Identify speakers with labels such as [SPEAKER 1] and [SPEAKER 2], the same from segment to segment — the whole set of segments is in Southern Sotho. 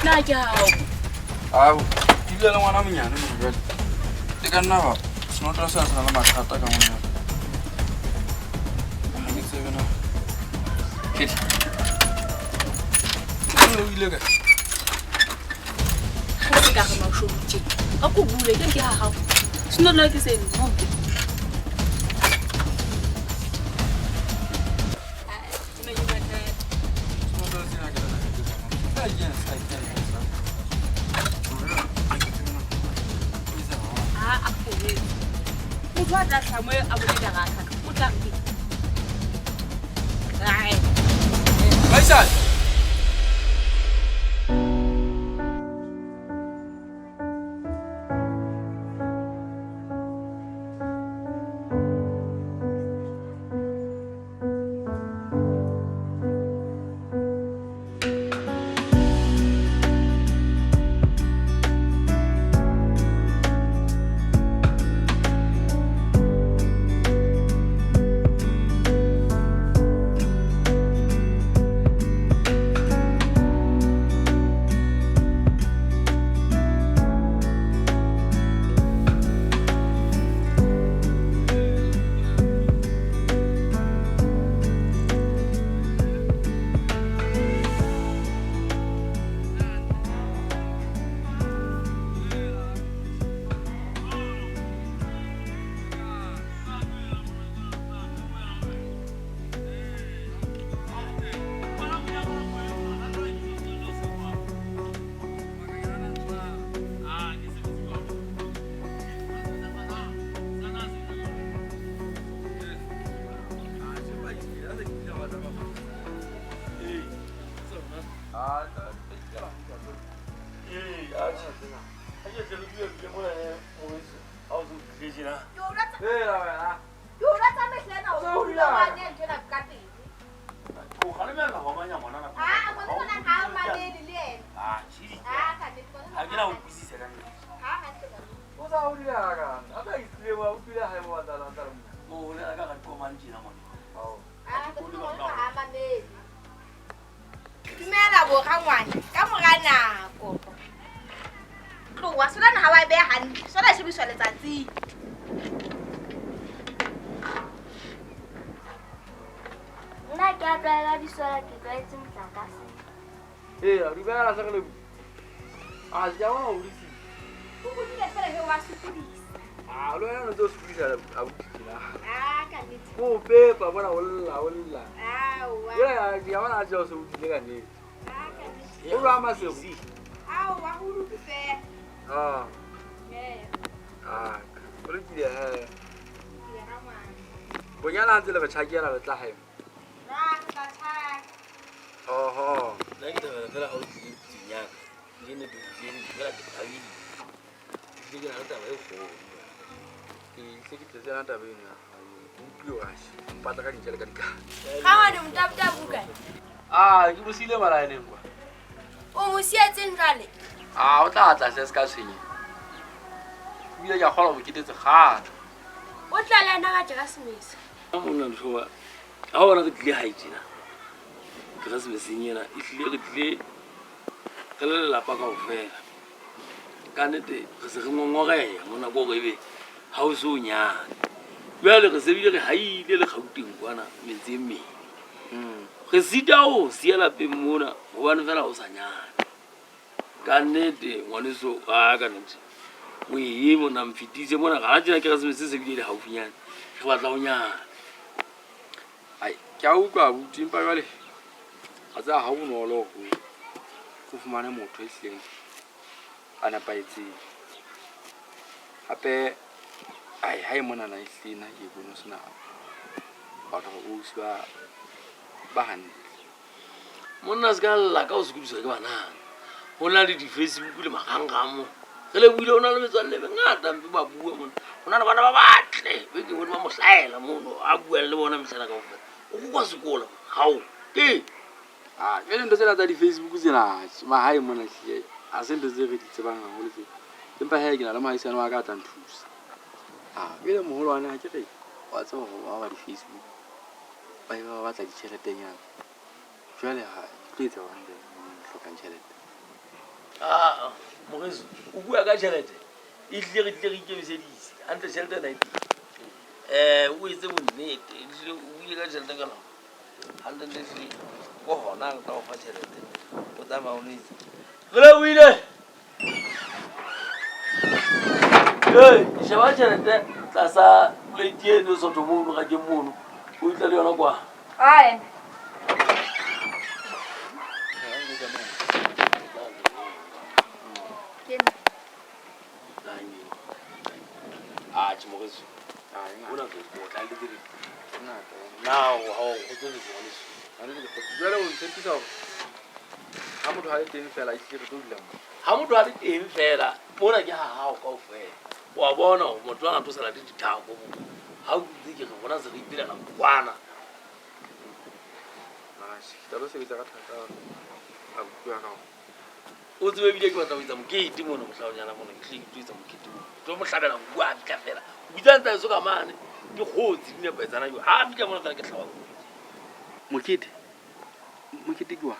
[SPEAKER 1] Na ke hao.
[SPEAKER 2] Ao, ke dula le ngwana monyane mo jwale. E ka nna ba senotlolo sena se na le mathata ka mona. Ha ke tsebe na. Kedi. O ile kae?
[SPEAKER 1] Ga se ka re mashodu tje. A ko bule ke ke ha hao. Senotlolo ke seno. Mo.
[SPEAKER 2] Senotlolo sena ke lona ke tsebe. Ke ena se ka ke ena.
[SPEAKER 1] Ha a ko Motho a tla tlhamo a bone ka raka. O tla re. Ai.
[SPEAKER 2] Faisal.
[SPEAKER 3] Dumela bo rangwane ka mora nako. Tloha solana ha wa e beha hantle. Sola e shebiswa letsatsing.
[SPEAKER 4] Nna ke a tlwaela disola ke tlwaetse motlakase.
[SPEAKER 2] Ee, re beha se re le. A ja wa o lisi.
[SPEAKER 3] O bodile fela he wa sokodisa.
[SPEAKER 2] Ah, lo wena o ntse o sokodisa abuti tjena.
[SPEAKER 3] Ah, ka nnete.
[SPEAKER 2] Ko pepa bona o lla o lla.
[SPEAKER 3] Aowa.
[SPEAKER 2] Yena ke a bona a tjeo se utlwile ka nnete.
[SPEAKER 3] Ah, ka nnete.
[SPEAKER 2] O lwa masego.
[SPEAKER 3] Aowa, ho lokile fela.
[SPEAKER 2] Ah.
[SPEAKER 3] Ee.
[SPEAKER 2] Ah, o lokile he.
[SPEAKER 3] Lokile rangwane.
[SPEAKER 2] Bonyana ha ntse le re tjhakela le tla hae.
[SPEAKER 3] Ra, re tla tjhaka.
[SPEAKER 2] Oho.
[SPEAKER 5] Nna ke thabela fela ha o tlile piteng ya ka. Ke nnete o tlile fela ke thabile. Ebile ke na le taba e kgolo.
[SPEAKER 2] Ke hle ke tletse yona taba eno ya hao. Ke utlwile hore atjhe, mpatla ka dintja le ka dikatse.
[SPEAKER 4] Rangwane motabutabu o kae?
[SPEAKER 2] Ah, ke mo siile malaeneng kwa.
[SPEAKER 4] O mo sietseng jwale?
[SPEAKER 2] Ah, o tla tla hle se ka tshwenyeha. Ebile ke a kgolwa o mo ketetse kgale.
[SPEAKER 4] O tla le yena ka Keresemese.
[SPEAKER 5] Ha monna ntho ha ona re tlile hae tjena. Keresemeseng ena e hlile re tlile re le lelapa kaofela. Ka nnete re se re ngongoreha mona ko hore ebe ha o so nyane. Jwale re se bile re haile le Gauteng kwana metse e mmedi. Re sita ho siya lapeng mona hobane fela o sa nyane. Ka nnete ngwaneso a ka nnete o ye mona mfetise mona ga tjena Keresemese se bile le haufinyane. Re batla ho nyana.
[SPEAKER 2] Ai, ke a utlwa abuti empa jwale a tseba ha bonolo hore o fumane motho e hlileng a nepahetseng. Hape ai ha e monana e hlile nna ke bone ho sena batho ba ausi ba hantle.
[SPEAKER 5] Monna se ka lla ka ho sokodiswa ke banana. Ho na le di-Facebook le marangrang mona. Re lebohile ho na le metswalle e mengata mpe ba bua mona. Ho na le bana ba batle be ke bone ba mo hlahela mono a buang le bona mehla kaofela. O kopa sekola hao ke.
[SPEAKER 2] Ah, jwale ntho tsena tsa di-Facebook tsena mahae mona hlile ha se ntho tse re di tsebang haholo tse. Empa hee ke na le mohaisane wa ka a tla nthusa. Ah, jwale moholwane ha ke re wa tseba hore ba ba di-Facebook ba be ba batla ditjheletenyana. Jwale ha ke tlo etsa jwang jwale moo hlokang tjhelete.
[SPEAKER 5] Aa, moreso, o bua ka tjhelete. E hlile re tlile re ikemiseditse. Hantle tjhelete ena e teng. O etse bonnete. Ehlile o buile ka tjhelete ka nako. Hantle-ntle ehlile ke hona re tla o fa tjhelete. O tsamaya o no etsa. Re lebohile. Hey, sheba tjhelete tlasa plate eno e sotho mono rakeng mono. O itle le yona kwa.
[SPEAKER 3] Ae. Ke nna.
[SPEAKER 5] Atjhe moreso. Ona ke o tla le dire. Na o ha o kgotsofetse ngwaneso?
[SPEAKER 2] Jwale o ntshepisa hore ha motho a le teng fela ehlile re tlo dula mo.
[SPEAKER 5] Ha motho a le teng fela, mona ke ha hao kaofela. Wa bona hore motho ana tlo sala le dithako mo. Ha o ntse ke re rona se re ipelela kwana.
[SPEAKER 2] Atjhe, ke tla lo sebetsa ka thata abuti wa ka hore
[SPEAKER 5] O tsebe ebile ke batla ho etsa mokete mona mohlaonyana mona, ke hlile ke tlo etsa mokete mona. Ke tlo mo hlabela nku ha a fihla fela. O bitsa ntsa eso ka mane, ke kgotsi di nepahetsana jwang. Ha a fihla mona fela ke hlaba nku.
[SPEAKER 2] Mokete? Mokete ke wa?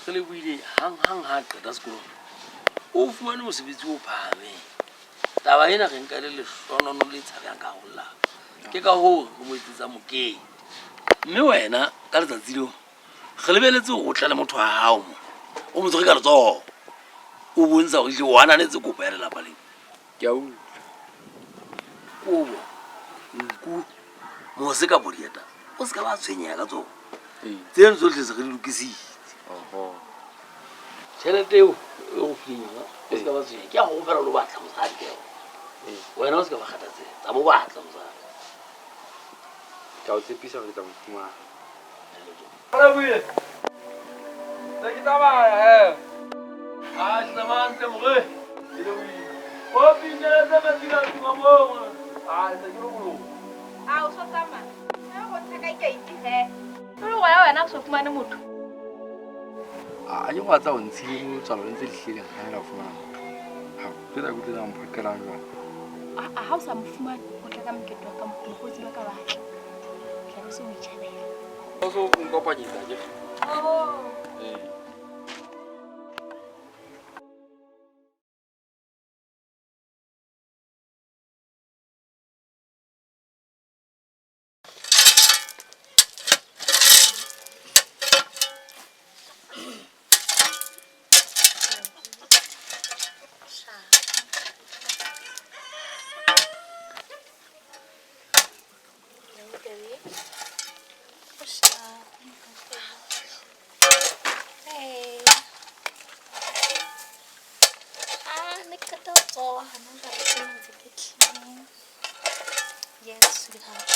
[SPEAKER 5] Re lebohile hang hang ha a qeta sekolong. O fumane mosebetsi o phahameng. Taba ena re nka e le lehlonono le tshabehang ka hare ho lelapa. Ke ka hoo re mo etsetsa mokete. Mme wena ka letsatsi leo re lebeletse hore o tle le motho wa hao mona. O mo tshwere ka letsoho. O bontsha hore ehlile o ananetse kopo ya lelapa lena.
[SPEAKER 2] Ke a utlwa.
[SPEAKER 5] Kobo, nku, mose kapo dieta, o se ka ba tshwenyeha ka tsona. Tseno tsohle se re di lokisitse.
[SPEAKER 2] Oho.
[SPEAKER 5] Tjhelete eo e o fileng yona, o se ka ba tshwenyeha. Ke ya hore fela o lo batla mosadi ka yona. Wena o se ka ba kgathatseha. Tsa bo batla mosadi.
[SPEAKER 2] Ke a o tshepisa hore ke tla mo fumana.
[SPEAKER 5] Re Se ke tsamaya he. Ah, ke tsamaya hantle more. Ke lebohile. O finyeletse metsi ka tlung ka moo. Ah, se ke lokoloha.
[SPEAKER 3] A o so tsamaya. Ha go ntsha ka keiti he. O le gona wena o so fumane motho.
[SPEAKER 2] A ke go tsa o ntshile mo tswalo le ntse di hlileng ha la fumana motho. Ha, ke tla kutlwela mphoqelang jwang.
[SPEAKER 1] A ha o sa mo fumane, o tla ka mokete wa ka mokgotsi ba ka batla. Tla be se o itjhebela.
[SPEAKER 2] O so o nkopanyetsa ke.
[SPEAKER 3] Oh.
[SPEAKER 2] Ee.
[SPEAKER 6] Yes, sweetheart.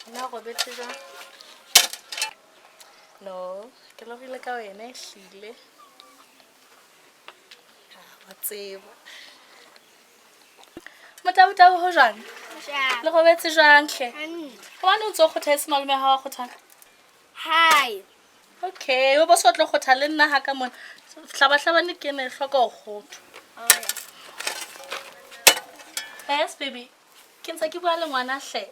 [SPEAKER 6] Nna o robetse jwang? No, ke lorile ka wena ehlile. Ha, wa tseba. Motabotabo ho jwang? Le robetse jwang hle? Hobane o ntso o kgotha e se malome ha wa kgothala?
[SPEAKER 4] Hi.
[SPEAKER 6] Okay, o bo so tlo kgotha le nna ha ka mona. Hlabahlabane ke ena e hloka ho kgothwa. Yes, baby. Ke ntse ke bua le ngwana hle.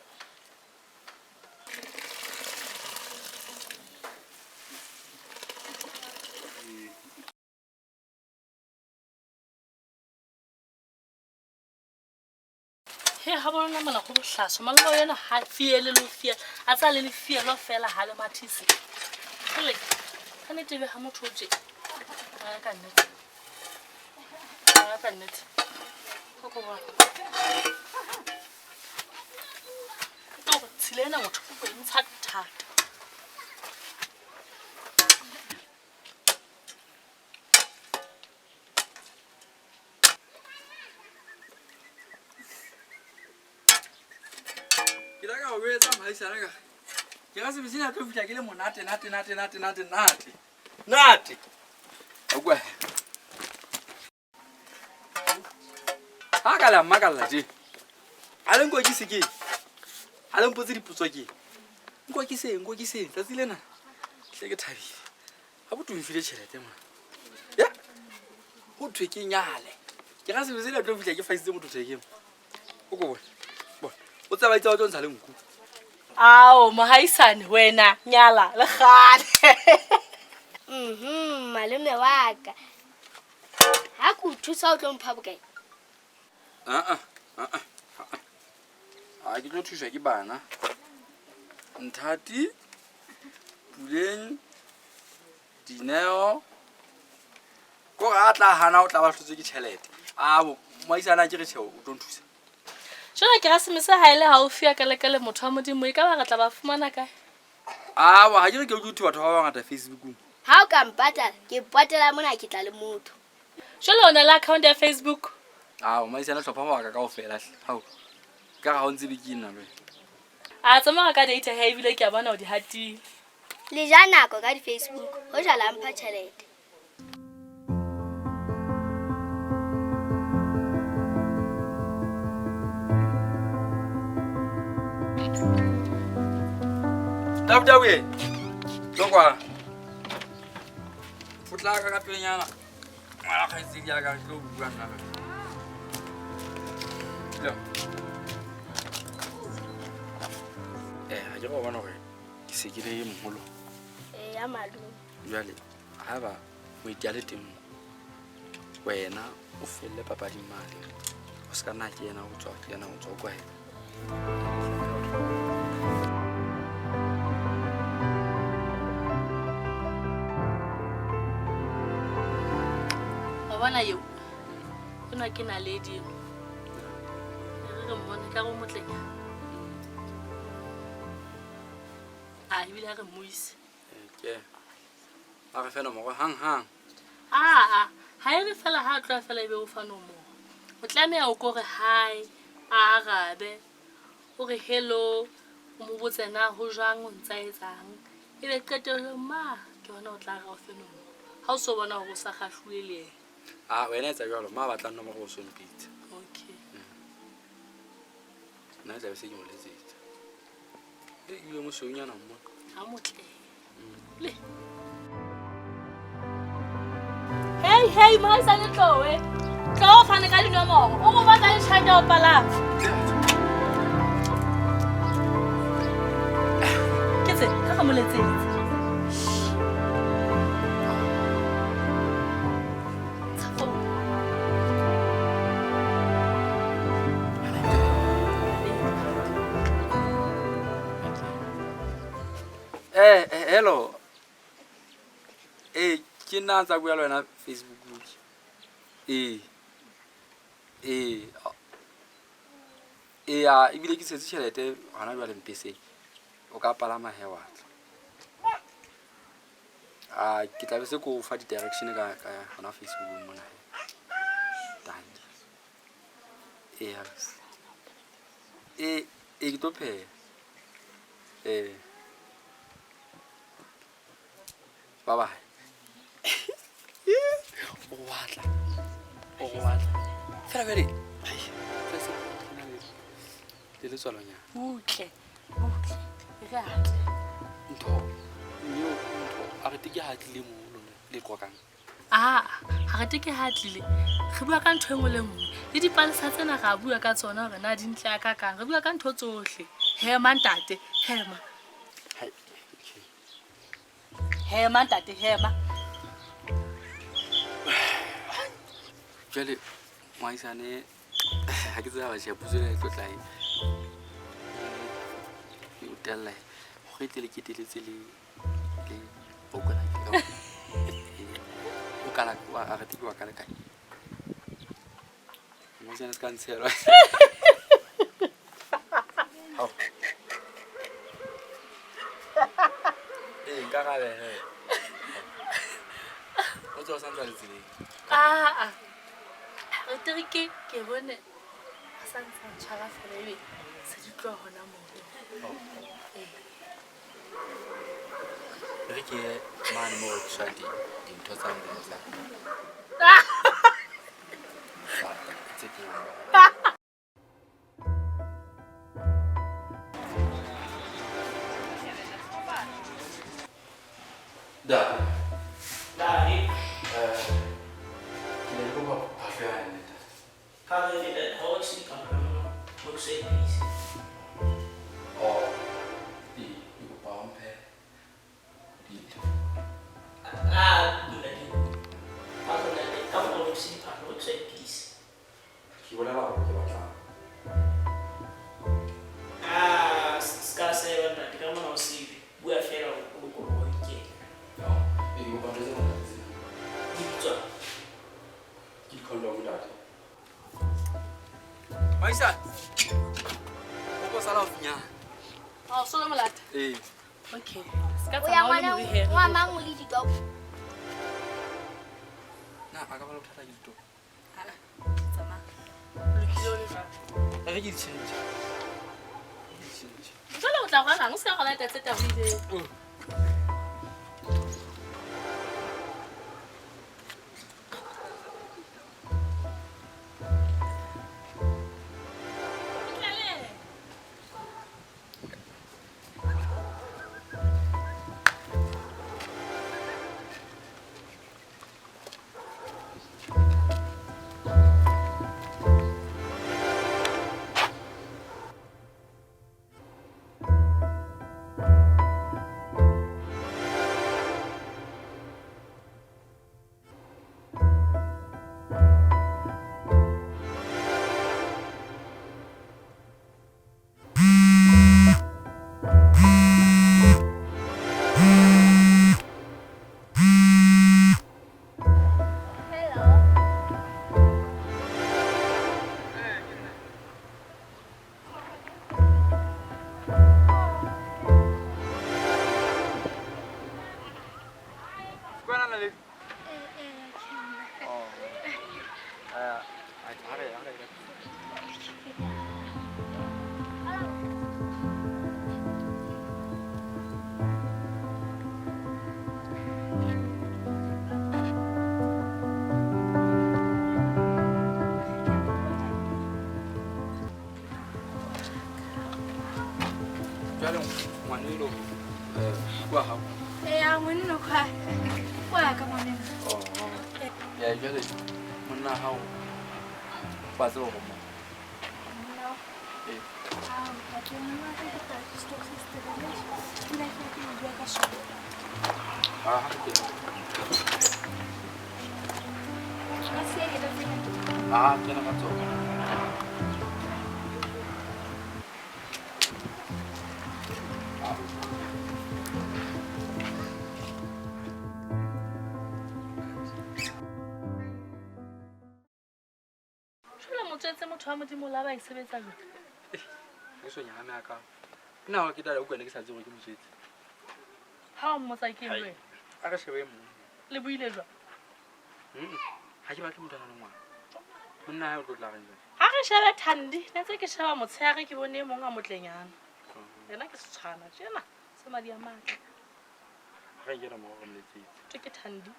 [SPEAKER 6] He, ha bona mona go bohlaswa. Malome wa yena ha fiele le ho fiela. A tsa le lefielo fela ha le mathise. Kgele, ka nnete ebe ha motho o tje. Ha ka nnete. Ha ka nnete. Ko ko bona. Ke hore tshila ena motho o e ntsha thata.
[SPEAKER 2] Ke tla ka o jwetsa mohaisane ka re, ke ra sebese ena tlo fihla ke le monate, nate, nate, nate, nate, nate. Nate. A utlwa he. Ha ka le a mmakalla tje. A le nkokise ke? A le mpotse dipotso ke? Nkokiseng, nkokiseng, tsatsi lena. Hle ke thabile. Ha botho o mfile tjhelete mona. Ya. Ho thwe ke nyale. Ke ra sebese ena tlo fihla ke faisitse motho thekeng. O ko bone. Bona. O tsamaitse wa tlo ntsha le nku.
[SPEAKER 6] Ao, mohaisane wena nyala le kgale.
[SPEAKER 4] Malome wa ka. Ha ke o thusa o tlo mpha bokae?
[SPEAKER 2] Aa, aa, a ke tlo thuswa ke bana. Nthati, Puleng, Dineo. Ko re a tla hana o tla ba hlotswe ke tjhelete. A bo moahisane a ke re tjhe o tlo nthusa.
[SPEAKER 6] Jwale Keresemese ha e le haufi ya ka le ka le motho wa Modimo, e ka ba re tla ba fumana kae?
[SPEAKER 2] Awa, ha ke re ke utlwe batho ba bangata Facebookong.
[SPEAKER 4] Ha o ka mpatala, ke patela mona ke tla le motho.
[SPEAKER 6] Jwale o na le account ya Facebook?
[SPEAKER 2] Ao, moahisane hlopha mabaka kaofela hle. Hao. Ka re ha o ntsebe ke nna le wena.
[SPEAKER 6] A tsamaya ka data he ebile ke a bona o di hatile.
[SPEAKER 4] Le ja nako ka di-Facebook, hoja la mpha tjhelete.
[SPEAKER 2] Tabu e. Tlo kwa. Potlaka ka pelenyana. Ngwana kgaitsedi ya ka ke tlo bua nna le wena. Tlo. Ha ke re o bona hore ke se ke le moholo.
[SPEAKER 4] Eya malome.
[SPEAKER 2] Jwale haeba moeti a le teng mo, wena o felle papading mane. O se ka nna ke yena o tswa, ke yena o tswa, o kwahela.
[SPEAKER 6] Wa bona eo? Enwa ke naledi eno. E re re mmone ka re o motlenyana. A ebile a re mmuise.
[SPEAKER 2] Ke. A re fe nomoro hang hang.
[SPEAKER 6] Aa, ha e re fela ha a tloha fela ebe o fa nomoro. O tlameha o ko re hi, a arabe, o re hello, o mo botse na ho jwang o ntsa etsang. Ebe qetellong ma ke hona o tla re o fe nomoro. Ha o so bona hore o sa kgahluwe le yena.
[SPEAKER 2] Ah, wena etsa jwalo, ma batlang nomoro o so mpitse.
[SPEAKER 6] Okay.
[SPEAKER 2] Nna tla be se ke mo letsetsa. E ebile mosweunyana mmo.
[SPEAKER 6] Ha motle. Le. Hey, hey, mohaisane tlowe. Tlo o fane ka dinomoro. O go batla le tjhelete ya ho palama. Ke tse, ka re mo letsetse.
[SPEAKER 2] Hello. Ke nna tsa bua le wena Facebook. Ebile ke tshetse tjhelete hona jwale mpeseng. O ka palama he wa tla. Ah, ke tla be se ko fa di-direction ka hona Facebook mona he. Dankie. Ke tlo pheha. Bye bye. O batla. O batla. Fela jwale. Ai, le letswalonyana.
[SPEAKER 6] Butle, butle. E re atle.
[SPEAKER 2] Ntho. Mme ntho a re teke ha tlile mo lona le qoqang.
[SPEAKER 6] Ah, ha re teke ha tlile. Re bua ka ntho e nngwe le nngwe. Le dipalesa tsena ra bua ka tsona hore na di ntle a ka kang. Re bua ka ntho tsohle. Hema ntate, hema.
[SPEAKER 2] Hai.
[SPEAKER 6] Hema ntate, hema.
[SPEAKER 2] Jwale moahisane ha ke tseba batjha puso e tlo tla e. E o tella hore tle le keteletse le o kona ke ka. O kala wa a re teke wa kala kae. Moahisane se ka ntshelwa. Hao. Nka rabe he. O tswa sa ntsa le tseleng.
[SPEAKER 6] Ah. Re tere ke bone a sa ntsa tshwara fela ebe se di tloha hona moo.
[SPEAKER 2] Re ke mane mo rekiswang dintho tsa ntsa. Tse ke. Da.
[SPEAKER 7] Dai.
[SPEAKER 2] Ke ne ke kopa phahlo ya ntate.
[SPEAKER 7] Phahlo ya ntate, ha o se ka o se busy.
[SPEAKER 2] Oh. Di kopa o mphe. Di.
[SPEAKER 7] Ah, ntate.
[SPEAKER 2] kopa ntho tse ngata tsena.
[SPEAKER 7] Di bitswang?
[SPEAKER 2] Ke di-condom ntate. Maisa. O ko sala haufinyana.
[SPEAKER 6] Oh, so le molata.
[SPEAKER 2] Ee.
[SPEAKER 6] Okay. Se ka
[SPEAKER 4] O ya
[SPEAKER 6] tsamaya o le
[SPEAKER 4] ngwana
[SPEAKER 6] morihere.
[SPEAKER 4] wa mang o le ditopo?
[SPEAKER 2] Na a ka ba le bothata ke ditopo?
[SPEAKER 6] Tsamaya. O lokile o le jwang?
[SPEAKER 2] E re ke di tjhentjhe. Ke di tjhentjhe.
[SPEAKER 6] Jwale o tla rwalang, o se ka rwala tsa tse tabohileng. Tlale.
[SPEAKER 4] Hello.
[SPEAKER 2] Kwana na le. Oh. Ah, ha re ha re. Jwale ngwana elo kwa hao.
[SPEAKER 1] Eya, ngwaneno kwa. Kwa ka ngwaneno.
[SPEAKER 2] Oh. Ya jwale monna hao wa tseba hore mo.
[SPEAKER 1] Monna.
[SPEAKER 2] Ee.
[SPEAKER 1] Ah, ntate monna ka ke tla ke stock se se Ke la ke bua ka sona.
[SPEAKER 2] Ah, ha ke.
[SPEAKER 1] Ka se ke tla tsena.
[SPEAKER 2] Ah, kena ka tsona.
[SPEAKER 6] Jwale motswetse motho wa Modimo la ba e sebetsa jwang?
[SPEAKER 2] Ke so nyahame ha ka. Nna ha ke tla utlwa ne ke sa tsebe hore ke motswetse.
[SPEAKER 6] Ha o mmotsa ke eng le wena?
[SPEAKER 2] A re shebe e mong.
[SPEAKER 6] Le buile jwang?
[SPEAKER 2] Ha ke batle motho a nang le ngwana. Monna hae o tlo tla reng jwale?
[SPEAKER 6] Ha re shebe Thandi, ne ntse ke sheba motshehare ke bone e mong a motlenyana. Yena ke setshwana tjena, se madi a matle.
[SPEAKER 2] Ha re nkela mora re mo letsetse.
[SPEAKER 6] Thwe ke Thandi.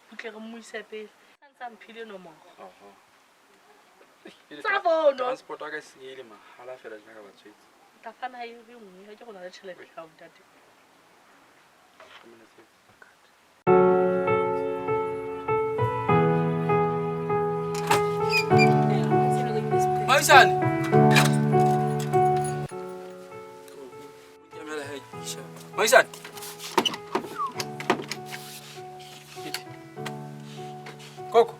[SPEAKER 6] Butle re mmuise pele. A ntse a mphile nomoro.
[SPEAKER 2] Oho.
[SPEAKER 6] Tsa bono.
[SPEAKER 2] Transport ya ka e senyehile mahala feela tjena ka batswetse.
[SPEAKER 6] Tla fana e re nngwe ha ke go na le tjhelete ya hao ntate.
[SPEAKER 2] Re mo letsetse. Maisane. Kemela he isha. Maisane. Koko.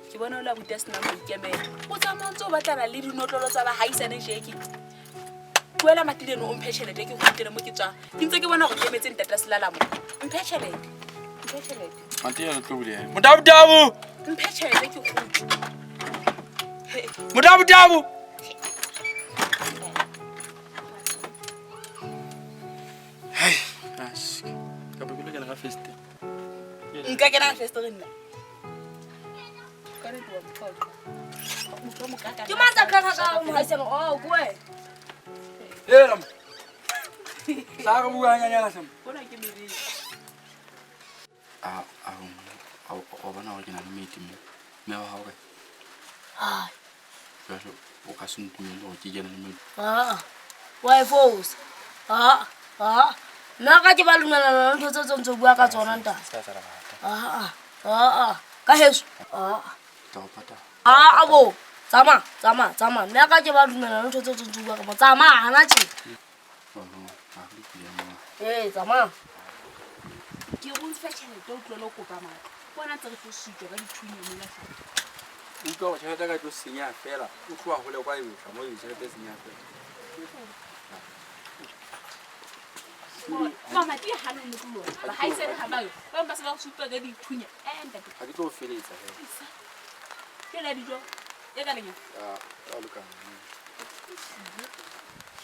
[SPEAKER 8] Ke bona o la buta sena maikemelo. O tsamaya o ntse o batlana le dinotlolo tsa bahaisane jeke. Tlohela matileno o mphe tjhelete ke kgutlele mo ke tswang. Ke ntse ke bona hore ke emetse ntata Selala mo. Mphe tjhelete. Mphe tjhelete.
[SPEAKER 2] Matileno tlo buleha. Modabutabu.
[SPEAKER 8] Mphe tjhelete ke kgutle.
[SPEAKER 2] Modabutabu. Hai, ask. Ka bo ke lo kena ka feste.
[SPEAKER 8] Nka kena ka feste re nna. Ka re bua motho. Motho o mokaka.
[SPEAKER 4] Ke mang tsa kgakga ka mohaisane? Oh, ke wena.
[SPEAKER 2] Hela mo. Tla re bua hanyanyana hle.
[SPEAKER 8] Bona ke meriri.
[SPEAKER 2] A a o bona hore ke na le moeti mo. Mme wa hao kae?
[SPEAKER 6] Hai.
[SPEAKER 2] Jwale o ka se ntumelle hore ke kene le moeti.
[SPEAKER 6] Ah. Wa e fosa. Ah. Ah. Nna ka ke ba lumellana le ntho tse tse ntse o bua ka tsona ntate.
[SPEAKER 2] Se ka tsa lerata.
[SPEAKER 6] Ah. Ah. Ka heso. Ah.
[SPEAKER 2] Ke tla o patala.
[SPEAKER 6] Ah, abo. Tsamaya, tsamaya, tsamaya. Nna ka ke ba lumellana le ntho tse tse ntse o bua ka tsona. Tsamaya hana tje.
[SPEAKER 2] Oh, ha re lokile mo.
[SPEAKER 6] Eh, tsamaya.
[SPEAKER 8] Ke re o ntshe tjhelete o tlohele ho kopa matlo. Bona ntse re fositswe ka dithunya mona hle.
[SPEAKER 2] Utlwa gore tšhelete ka tlo senya fela. O tloa hole kwa e betla mo e tšhelete e senya fela.
[SPEAKER 8] Mama ke ha le motho ba ha isere ha ba yo. Ba ba se ba supa ka dithunya. Eh ntate.
[SPEAKER 2] Ha ke tlo feletsa he.
[SPEAKER 8] Ke la dijo. E ka leng?
[SPEAKER 2] Ah, a loka.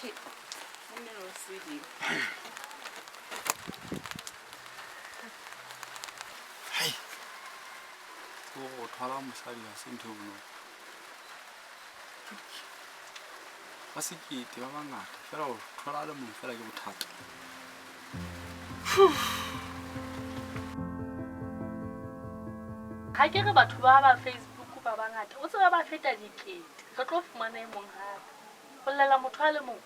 [SPEAKER 8] Ke. Nne no se di.
[SPEAKER 2] Hai. Go thwala mosadi ha se ntho e bonolo. Ba sekete ba bangata fela go thola le mongwe fela ke bothata.
[SPEAKER 6] Ga ke re batho ba ba Facebook ba bangata o tseba ba feta dikete re tlo fumana e mong hape go llela motho a le mong.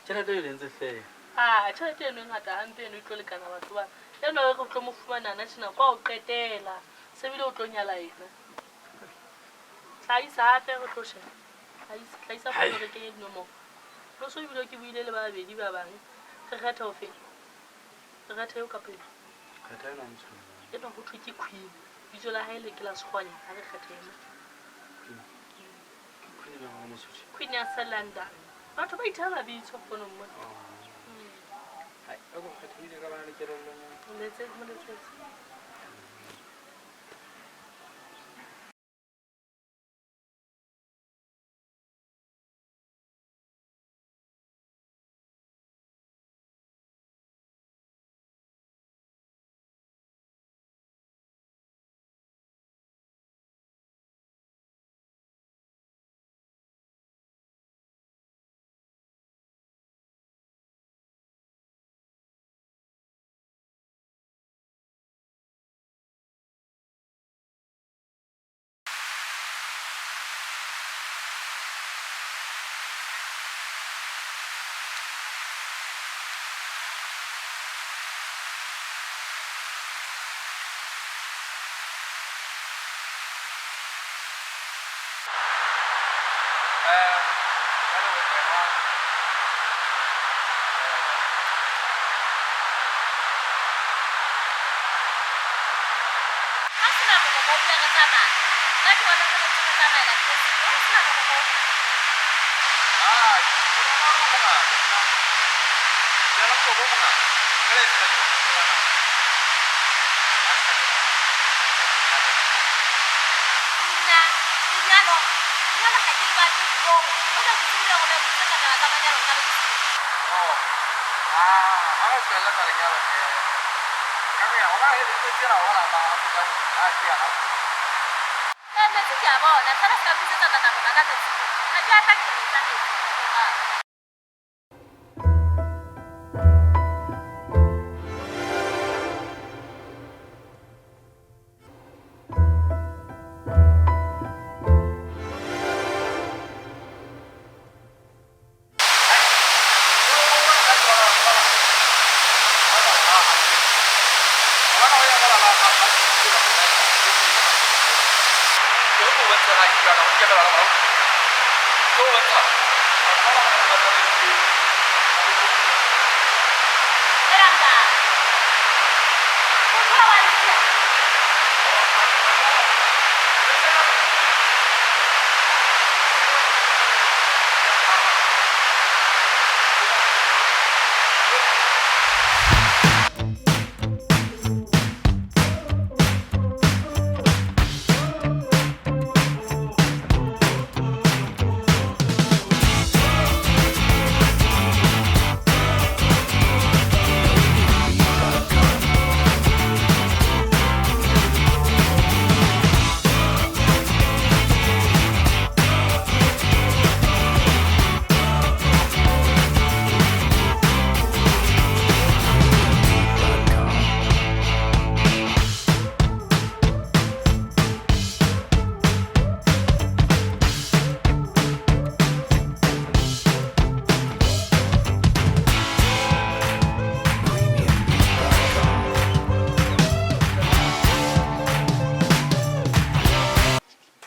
[SPEAKER 2] Tšhelete e lentse fela.
[SPEAKER 6] A tšhelete eno e ngata hampe eno e tlo lekana batho ba eno re tlo mo fumana na tjena kwa o qetela sebile o tlo nyala ena. Tlhaisa hape re tlo sheba. Tlhaisa fono re kenye dinomoro. Lo so ebile ke buile le ba babedi ba bang re kgetha ho feng? Re kgetha eo kapa eo?
[SPEAKER 2] Kgetha ena motshwana.
[SPEAKER 6] Eno ho thwe ke Queen. Bitso la hae le ke la Sekgwanya ha re kgetha ena.
[SPEAKER 2] Queen ya Mosotho.
[SPEAKER 6] Queen ya Selanda. Batho ba itha mabitso fonong mona.
[SPEAKER 2] Hai, a go kgethile ka bana le kelellonyana.
[SPEAKER 6] Moletsetse moletsetse.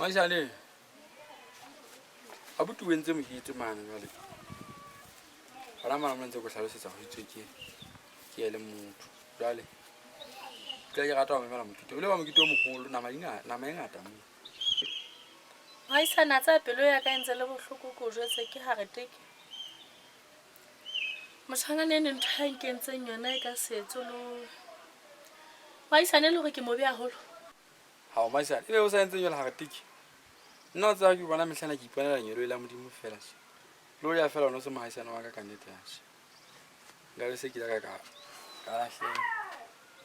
[SPEAKER 2] Majale. Abuti o entse mokete mane jwale. Hona mane mo ntse ko hlalosetsa ho itswe ke ke le motho. Jwale ke ke rata ho memela mokete. O le ba mokete o moholo, nama e ngata mo.
[SPEAKER 6] Mohaisane a tsaya pelo ya ka e ntse le bohloko ko jwetse ke hare teke. Motjhangane ene ntho ya nkentseng yona e ka se etswe le mohaisane e le hore ke mobe haholo.
[SPEAKER 2] Hao mohaisane, ebe o sa entseng jwale hare teke? Nna o tseba ke bona mehlana ke iponela lengeloi la Modimo feela tje. Le ho ya feela o no se mohaisane wa ka ka nnete atjhe. Nka be se ke ile ka ka lahleha.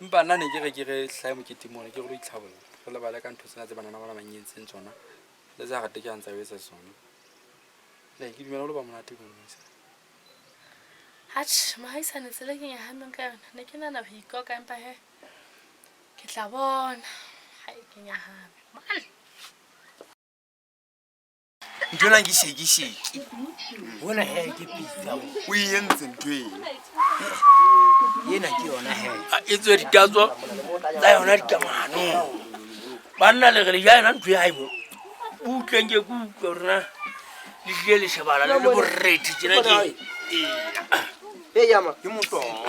[SPEAKER 2] Empa nna ne ke re ke re hlahe moketeng mona ke re lo itlhabolla. Re lebale ka ntho tsena tse banana bana ba nyentseng tsona. Le tsa rate ke a ntsa o etsa tsona. Le ke dumela ho lo ba monate mono mohaisane.
[SPEAKER 6] Atjhe, mohaisane tsela e ke nyahameng ka yona ne ke nahana ho ikoka empa he ke tla bona. Hai ke nyahame. Man.
[SPEAKER 9] Ntho ena ke shekisheki.
[SPEAKER 10] Hona he ke pitsa.
[SPEAKER 9] O e entse ntho ena.
[SPEAKER 10] Ena ke yona he.
[SPEAKER 5] E tswe ditatso tsa yona dikamano. Banna le re le ja yona ntho ya hae mo. Utlweng ke kutlwa hore na le tlile le shebala le le borethe tjena ke.
[SPEAKER 9] E yama ke motoho.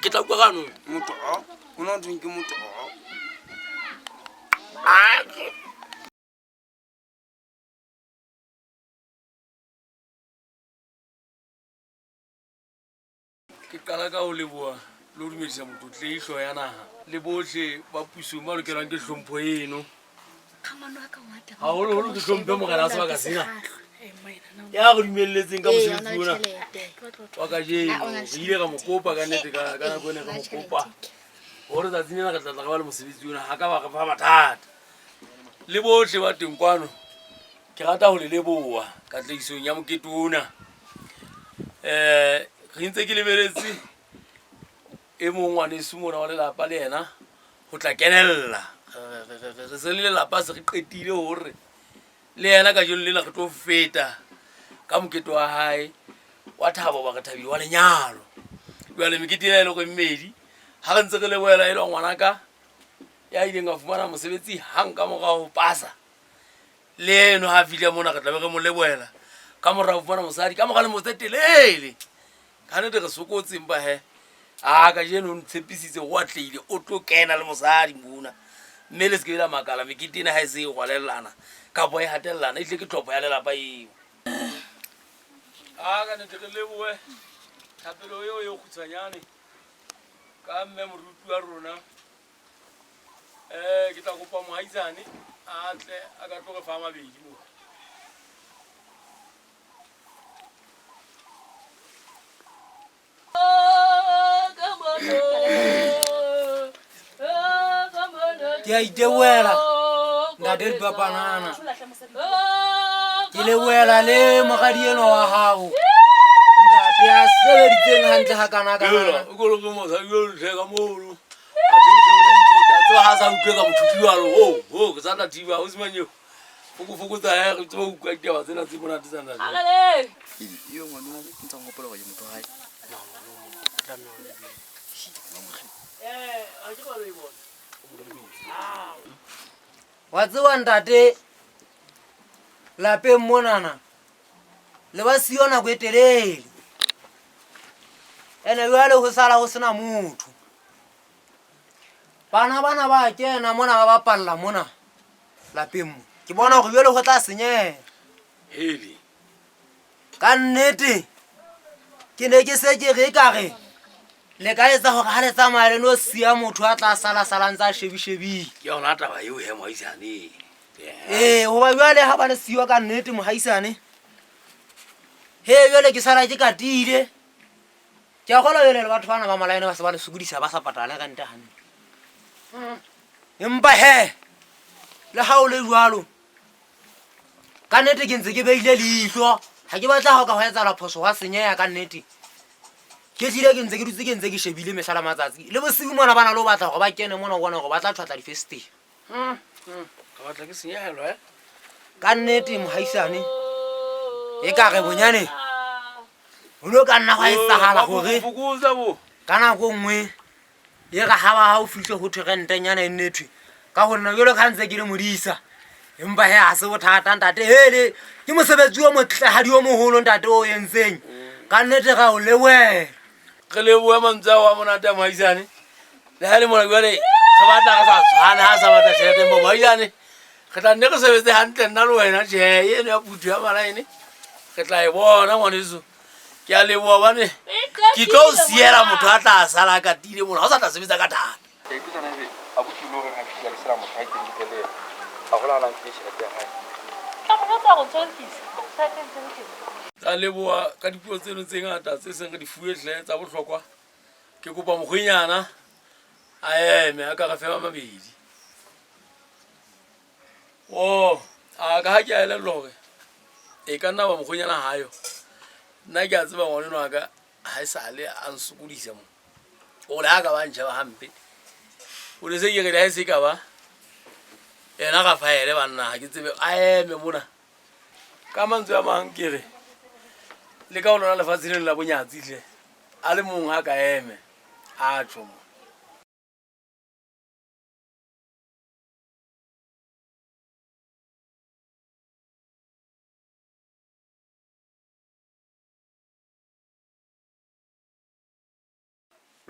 [SPEAKER 5] Ke tla utlwa ka nong.
[SPEAKER 9] Motoho. O na thweng ke motoho.
[SPEAKER 5] Ke qala ka ho leboha le ho dumedisa motlotlehi hlooho ya naha le bohle ba pusong ba lokelwang ke hlompho eno. Haholoholo ke hlomphe morena wa sebaka sena ya re dumelletseng ka mosebetsi ona wa kajeno. Re ile ra mo kopa ka nnete ka nako ene re mo kopa hore tsatsing lena re tla tla re ba le mosebetsi ona, ha ka ba re fa mathata. Le bohle ba teng kwano ke rata ho le leboha katlehisong ya mokete ona. Re ntse ke lebeletse e mong ngwaneso mona wa lelapa le yena ho tla kenella. Re se le lelapa se re qetile hore le yena kajeno lena re tlo feta ka mokete wa hae wa thabo ba re thabile wa lenyalo. Jwale mekete ena e le hore mmedi ha re ntse re lebohela elwa ngwanaka ya ileng a fumana mosebetsi hang ka mora ho pasa. Le eno ha fihla mona re tla be re mo lebohela ka mora ho fumana mosadi ka mora lemo tse telele. Ka nnete re sokotse empa he a kajeno o ntshepisitse o atlehile o tlo kena le mosadi mona. Mme le se ke la makala mekete ena ha e se e rwalellana kapa e hatellana, ehlile ke tlhopho ya lelapa eo. A ka nnete re lebohe thapelo eo e kgutshwanyane ka mme moruti wa rona. Ke tla kopa mohaisane a tle a ka tlo re fa mabedi mo.
[SPEAKER 10] Ke a itebohela ntate Dipapanana. Ke lebohela le moradi enwa wa hao. Ntate ya sebeditseng hantle hakana-kana.
[SPEAKER 5] O ko re mosadi o ntle ka mono. Tseba ha sa utlwe ka motho jwalo. Oh, ke sa tla thiba o simanye. Fokofokotsa he re tsebe ho utlwa ditaba tsena tse monate tsa ntate.
[SPEAKER 9] Eo ngwana wa ke ntse ngopola hore ke motho wa hae.
[SPEAKER 10] Wa tseba ntate lapeng monana le ba siyo nako e telele. Ene jwale ho sala ho sena motho. Bana bana ba kena mona ba bapalla mona lapeng mo. Ke bona hore jwale ho tla senyeha.
[SPEAKER 5] Heli.
[SPEAKER 10] Ka nnete ke ne ke se ke re ekare le ka etsa hore ha le tsamaya le no siya motho a tla sala sala ntse a shebishebile.
[SPEAKER 5] Ke yona taba eo he mohaisane.
[SPEAKER 10] Ee, hoba jwale ha ba le siyo ka nnete mohaisane. He jwale ke sala ke katile. Ke a kgolwa jwale le batho bana ba malaene ba se ba le sokodisa ba sa patale rente hantle. Empa he le ha o le jwalo ka nnete ke ntse ke beile leihlo, ha ke batla ha o ka hwa etsahala phoso hwa senyeha ka nnete. Ke tlile ke ntse ke dutse ke ntse ke shebile mehla le matsatsi. Le bosiu mona ba na le ho batla hore ba kene mona o bone hore ba tla tjhwatla difestere.
[SPEAKER 5] Ka batla ke senyehelwa eh?
[SPEAKER 10] Ka nnete mohaisane e ka re bonyane ho no ka nna hwa etsahala hore ka nako nngwe e re ha ba ha o fihle ho thwe rentenyana e nnethwe ka ho nna jwalo ka ha ntse ke le modisa. Empa he ha se bothata ntate, hele ke mosebetsi o motlehadi o moholo ntate o entseng. Ka nnete ra o lebohela.
[SPEAKER 5] Re lebohe mantswe ao a monate a mohaisane. Le ha le mona jwale re batla re sa tshwane ha sa batla tjhelete empa mohaisane Re tla nne re sebetse hantle nna le wena tjhe eno ya puthu ya malaene re tla e bona ngwaneso. Ke a leboha bane ke tlo o siela motho a tla sala a katile mona ha o sa tla sebetsa ka thata.
[SPEAKER 2] Ke a ipotsa na ebe abuti o lo reng ha ke fihla ke sena motho ha ke teng ke tle le yena. Haholo ha na mphile tjhelete ya hae.
[SPEAKER 6] Tla mo jwetsa hore o ntso lokisa. Tjhelete e ntse e le teng.
[SPEAKER 5] Ra leboha ka dipuo tseno tse ngata tse seng re di fuwe hle tsa bohlokwa. Ke kopa mokgwenyana a eme a ka re fe a mabedi. Oh, a ka ha ke a elellwa hore e ka nna ba mokgwenyana hayo. Nna ke a tseba ngwaneno wa ka ha e sale a nsokodisa mo. O le ha ka ba ntjheba hampe. O ne se ke re le ha e se ka ba yena Rafaele banna ha ke tsebe a eme mona. Ka mantswe a mang ke re le ka ho lona lefatshe leno la bonyatsi hle a le mong ha ka eme a tjho mo.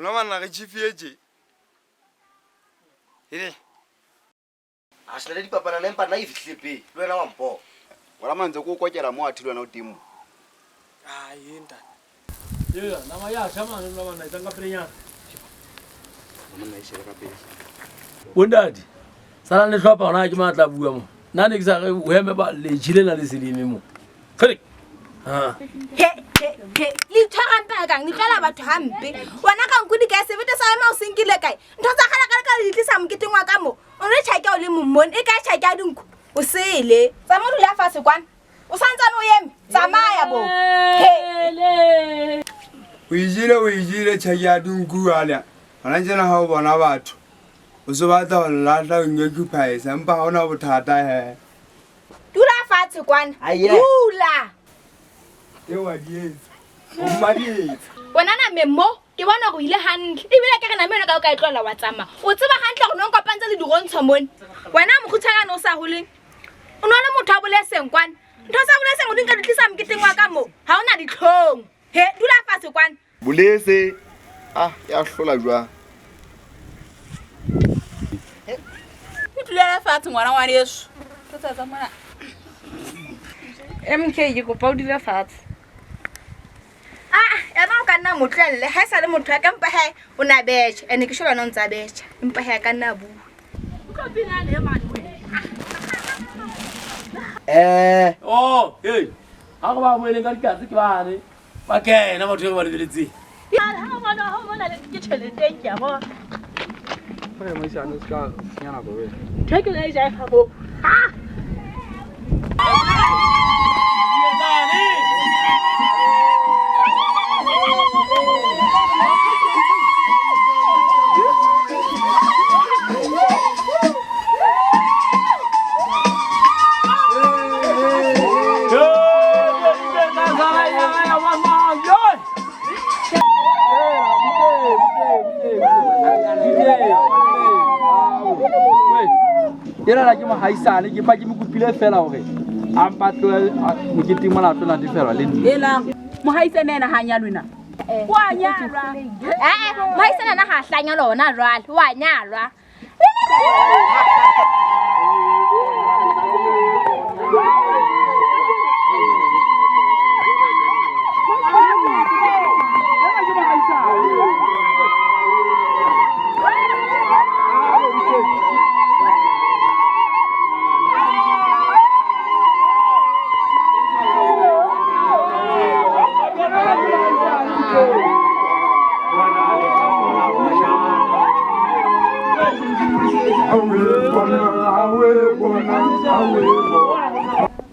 [SPEAKER 11] Lona banna re tjhifie tje. Hele.
[SPEAKER 9] Ha se le dipapana le empa nna e fihlile pele. Le wena wa mpona.
[SPEAKER 11] Wena mantse ko kokela mo athe le wena o teng mo.
[SPEAKER 7] Ah, ye ntate.
[SPEAKER 5] Ea, nama ya tjha mane lona banna etsang ka pelenyana.
[SPEAKER 9] Monna e shebe ka pele.
[SPEAKER 5] Bontate, salang le hlopha hona ke matla bua mo. Nna ne ke sa re o eme ba letjhi lena le se le eme mo. Kgele. Ha.
[SPEAKER 3] He he he le itshwara hampe ha kang le tlwaela batho hampe wena ka nku di kae sebete sa ema o se nkile kae ntho tsa kgale kgale ka di tlisa moketeng wa ka mo o re tjhake o le mong e kae tjhake ya dinku o sele tsamaya o dula fatshe kwana o santsane o eme tsamaya bo he
[SPEAKER 11] O e jele o e jele tjhaki ya dinku jwale. Hona tjena ha o bona batho o so batla ho nlahla o nyocuphisa empa ha hona bothata he.
[SPEAKER 3] Dula fatshe kwana dula.
[SPEAKER 11] E wa di etsa. O mma di etsa.
[SPEAKER 1] Wena nameng mo ke bona gore o ile hantle ebile ke re name eno ka o ka e tlohela wa tsamaya o tseba hantle gore ne o nkopantse le dirontsho mone wena mokgutshwanyane o sa holeng o ne o le motho wa boleseng kwana ntho tsa boleseng o di nka di tlisa moketeng wa ka mo ha o na ditlhong he dula fatshe kwana.
[SPEAKER 11] Bolese ah ya hlola jwang.
[SPEAKER 8] O dulele fatshe ngwana ngwaneso. Tlo tsa mona.
[SPEAKER 12] MK ke kopa o dule fatshe.
[SPEAKER 3] Ah, ena o ka nna mo tlohelle ha e sa le motho ya ka empa he o na betjha ene ke sure wena o ntse a betjha empa he a ka nna a bua.
[SPEAKER 5] Eh. Oh, hey. Ha re ba boeleng ka dikatse ke bane. Ba kena batho e re ba lebeletseng.
[SPEAKER 6] Ha ngwana ha mona ke tjhelete ke a bona.
[SPEAKER 2] Re moisane o ska senya nako wena.
[SPEAKER 6] Ntho ke la e jae fa bo. Ha.
[SPEAKER 2] Enana ke mohaisane ke pa ke mo kopile fela hore a mpa tlohe moketeng mona a tlo natefelwa le nna.
[SPEAKER 8] Helang, mohaisane ena ha nyalwe na? O a nyalwa.
[SPEAKER 1] Eh, mohaisane ena ha a hla nyalwa hona jwale, o a nyalwa.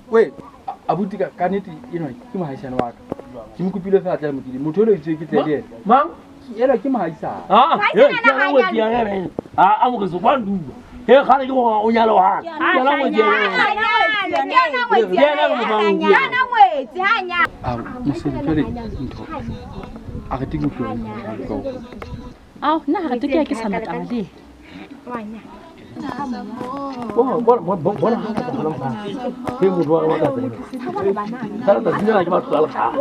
[SPEAKER 2] Wait, abuti ka ka nnete enwa ke mohaisane wa ka. Ke mo kopile fela tle mokedi. Motho elo itse ke tle le ena.
[SPEAKER 5] Mang?
[SPEAKER 2] Ena ke mohaisane.
[SPEAKER 5] Ah, hey, ke yena ngwetsi ya gagwe. Ah, a moreso kwa nduba. He kgale ke gore o nyale wa ka. Ke yena ngwetsi ya gagwe. Ke yena re mo fang nku ena.
[SPEAKER 2] Ah, mosadi jwale ntho. A re teng utlwe ka o.
[SPEAKER 6] Ao, nna ha re teke ke sa mataba le.
[SPEAKER 5] Bona bona bona ha ka bona mfa. He motho wa ka tsena. Ka tsatsi lena ke batho ba le kgale.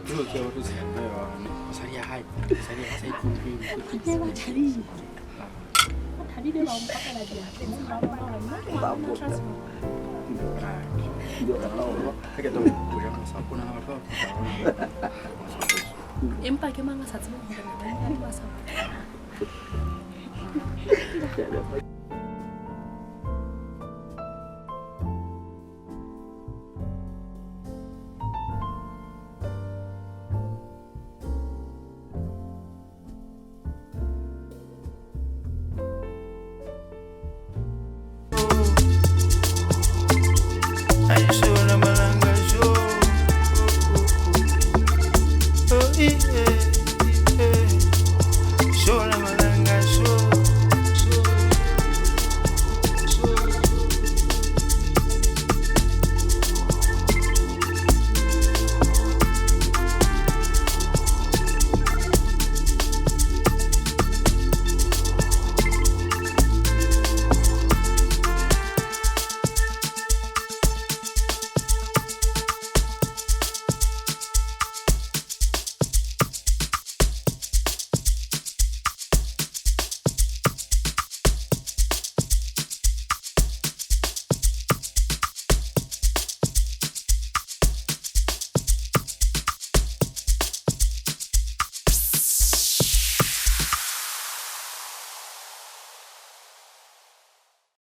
[SPEAKER 2] Mosadi ya hae, mosadi ya hae sa ikutlwe.
[SPEAKER 6] Ba thabile. Ba thabile ba mpapela diatle. Ba bona Empa ke mang a sa tsebeng hore na ba sa.